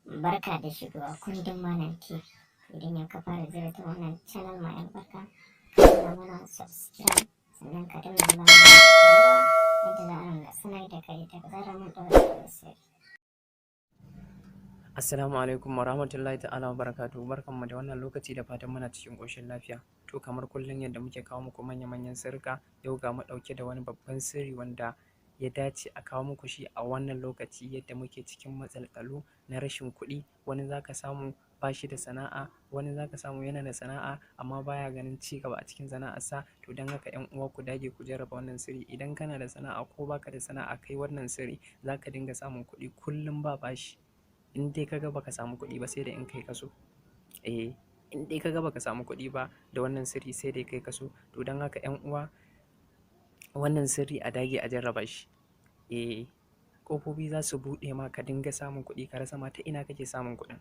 Barka da shigowa kundin Malam TV. Idan yau ka fara ziyartar wannan channel mai albarka, ka danna mana subscribe, sannan ka danna alamar ƙararrawa yadda za a ringa sanar da kai daga zarar mun ɗaura sabon sirri. Assalamu alaikum wa rahmatullahi ta'ala wa barakatuhu. Barkanmu da wannan lokaci, da fatan muna cikin ƙoshin lafiya. To, kamar kullum yadda muke kawo muku manya-manyan sirrika, yau ga mu ɗauke da wani babban sirri wanda ya dace a kawo muku shi a wannan lokaci yadda muke cikin matsaltsalu na rashin kuɗi. Wani za ka samu ba shi da sana'a, wani za ka samu yana da sana'a amma baya ganin ci gaba a cikin sana'arsa. To, don haka 'yan uwa, ku dage ku jarraba wannan sirri. Idan kana da sana'a ko baka da sana'a, kai wannan sirri, za ka dinga samun kuɗi kullum ba bashi. In dai ka ga baka samu kuɗi ba, sai dai in kai ka so. Eh, in dai ka ga baka samu kuɗi ba da wannan sirri, sai dai kai ka so. To, don haka 'yan uwa, wannan sirri a dage a jarraba shi. Eh, ƙofofi za su buɗe ma ka dinga samun kuɗi, ka rasa ma ta ina kake samun kuɗin.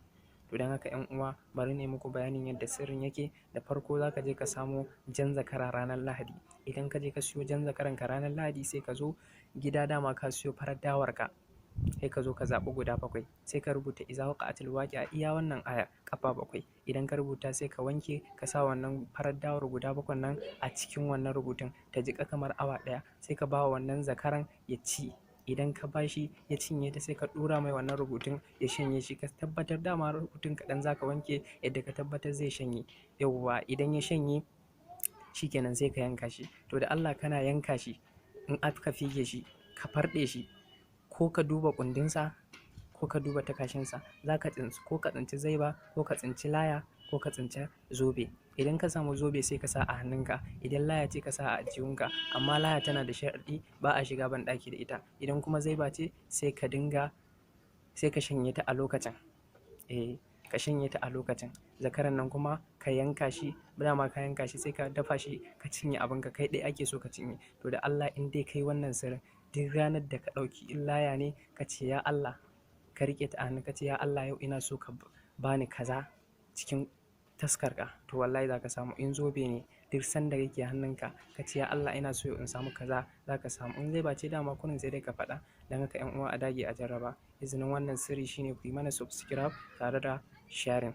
To, don haka 'yan uwa, bari na yi muku bayanin yadda sirrin yake. Da farko, za ka je ka samo jan zakara ranar Lahadi. Idan ka je ka siyo jan zakaran ka ranar Lahadi, sai ka zo gida, dama ka siyo farar dawar ka, sai ka zo ka zaɓi guda bakwai, sai ka rubuta "Iza waqa'atil waqi'a", iya wannan aya ƙafa bakwai. Idan ka rubuta, sai ka wanke, ka sa wannan farar dawar guda bakwan nan a cikin wannan rubutun, ta jiƙa kamar awa ɗaya, sai ka ba wa wannan zakaran ya ci. Idan ka ba shi ya cinye ta, sai ka ɗora mai wannan rubutun ya shanye shi. Ka tabbatar dama rubutun kaɗan za ka wanke yadda ka tabbatar zai shanye. Yauwa, idan ya shanye, shikenan, sai ka yanka shi. To, da Allah kana yanka shi, in aka fige shi, ka farɗe shi, ko ka duba ƙundinsa ko ka duba takashinsa, za ka tsinci, ko ka tsinci zaiba, ko ka tsinci laya, ko ka tsinci zobe. Idan ka samu zobe, sai ka sa a hannunka. Idan laya ce, ka sa a aljihunka, amma laya tana da sharaɗi, ba a shiga banɗaki da ita. Idan kuma zaiba ce, sai ka dinga, sai ka shanye ta a lokacin. Eh, ka shanye ta a lokacin. Zakaran nan kuma ka yanka shi, dama ka yanka shi, sai ka dafa shi ka cinye abinka. Kai ɗaya ake so ka cinye. To, da Allah in dai kai wannan sirrin, duk ranar da ka ɗauki in laya ne, ka ce "Ya Allah", ka riƙe ta a hannu, ka ce "Ya Allah, yau ina so ka bani kaza cikin taskarka", to wallahi za ka samu. In zobe ne, duk sanda yake hannunka, ka ce "Ya Allah, ina so in samu kaza", za ka samu. In zaiba ce, dama kurin sai dai ka faɗa. Don haka 'yan uwa, a dage a jarraba. Izinin wannan sirri shine ku yi mana subscribe tare da sharing.